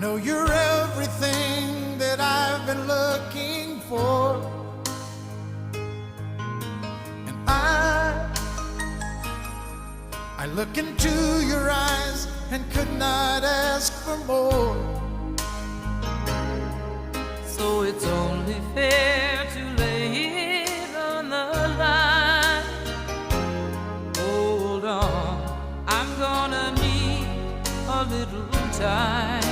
Know you're everything that I've been looking for. And I look into your eyes and could not ask for more. So it's only fair to lay it on the line. Hold on, I'm gonna need a little time.